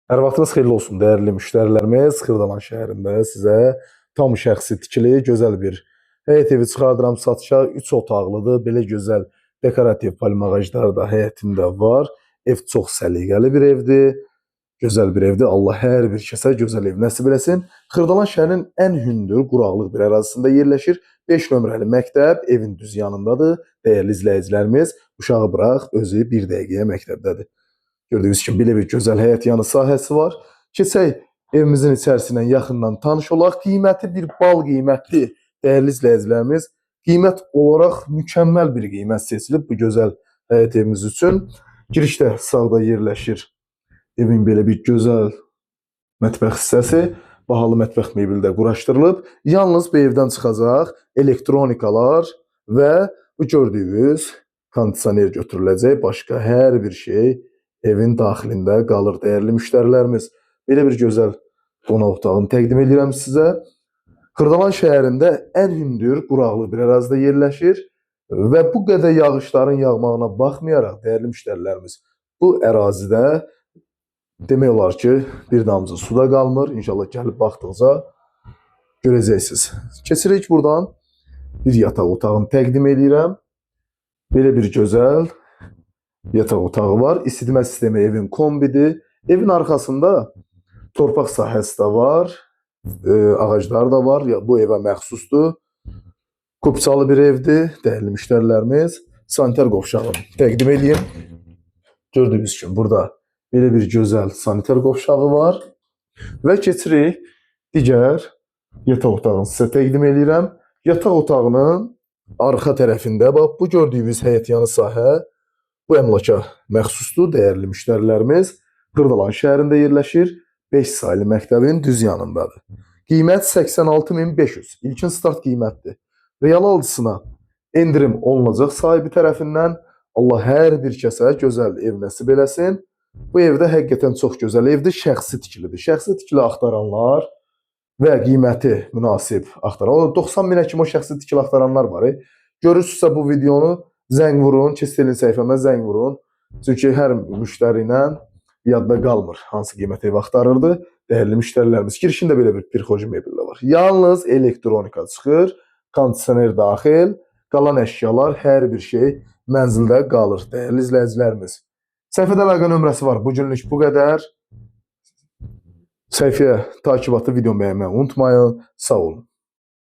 Hər vaxtınız xeyirli olsun dəyərli müştərilərimiz. Xırdalan şəhərində sizə tam şəxsi tikili gözəl bir həyət evi çıxardıram satışa. 3 otaqlıdır. Belə gözəl dekorativ palma ağacları da həyətində var. Ev çox səliqəli bir evdir. Gözəl bir evdir. Allah hər bir kəsə gözəl ev nəsib eləsin. Xırdalan şəhərinin ən hündür, quraqlıq bir ərazisində yerləşir. 5 nömrəli məktəb evin düz yanındadır. Dəyərli izləyicilərimiz, uşağı bıraq, özü bir dəqiqəyə məktəbdədir. Gördüyünüz kimi belə bir gözəl həyət yanı sahəsi var. Keçək evimizin içərisindən yaxından tanış olaq. Qiyməti bir bal qiymətli, dəyərli izləyicilərimiz. Qiymət olaraq mükəmməl bir qiymət seçilib bu gözəl həyət evimiz üçün. Girişdə sağda yerləşir evin belə bir gözəl mətbəx hissəsi. Bahalı mətbəx mebeli də quraşdırılıb. Yalnız bu evdən çıxacaq elektronikalar və bu gördüyünüz kondisioner götürüləcək. Başqa hər bir şey evin daxilində qalır, dəyərli müştərilərimiz. Belə bir gözəl qonaq otağını təqdim edirəm sizə. Xırdalan şəhərində ən hündür, quraqlı bir ərazidə yerləşir və bu qədər yağışların yağmağına baxmayaraq, dəyərli müştərilərimiz, bu ərazidə demək olar ki, bir damcı su da qalmır. İnşallah gəlib baxdıqca görəcəksiniz. Keçirik buradan bir yataq otağını təqdim edirəm. Belə bir gözəl yataq otağı var. İsitmə sistemi evin kombidir. Evin arxasında torpaq sahəsi də var. Ağaclar da var. Ya, bu evə məxsusdur. Kupçalı bir evdir, dəyərli müştərilərimiz. Sanitar qovşağını təqdim edeyim. Gördüyünüz kimi burada belə bir gözəl sanitar qovşağı var. Və keçirik digər yataq otağını sizə təqdim edirəm. Yataq otağının arxa tərəfində bax bu gördüyünüz həyət yanı sahə bu əmlaka məxsusdur, dəyərli müştərilərimiz. Xırdalan şəhərində yerləşir. 5 saylı məktəbin düz yanındadır. Qiymət 86.500. İlkin start qiymətdir. Real alıcısına endirim olunacaq sahibi tərəfindən. Allah hər bir kəsə gözəl ev nəsib eləsin. Bu evdə həqiqətən çox gözəl evdir, şəxsi tikilidir. Şəxsi tikili axtaranlar və qiyməti münasib axtaran. O 90 minə kimi o şəxsi tikili axtaranlar var. Görürsünüzsə bu videonu, zəng vurun, Kestelin səhifəmə zəng vurun. Çünki hər müştəri ilə yadda qalmır hansı qiymətə ev axtarırdı. Dəyərli müştərilərimiz, girişində belə bir pirxoji mebel də var. Yalnız elektronika çıxır, kondisioner daxil, qalan əşyalar, hər bir şey mənzildə qalır, dəyərli izləyicilərimiz. Səhifədə əlaqə nömrəsi var. Bu günlük bu qədər. Səhifəyə takibatı, videomu bəyənməyi unutmayın. Sağ olun.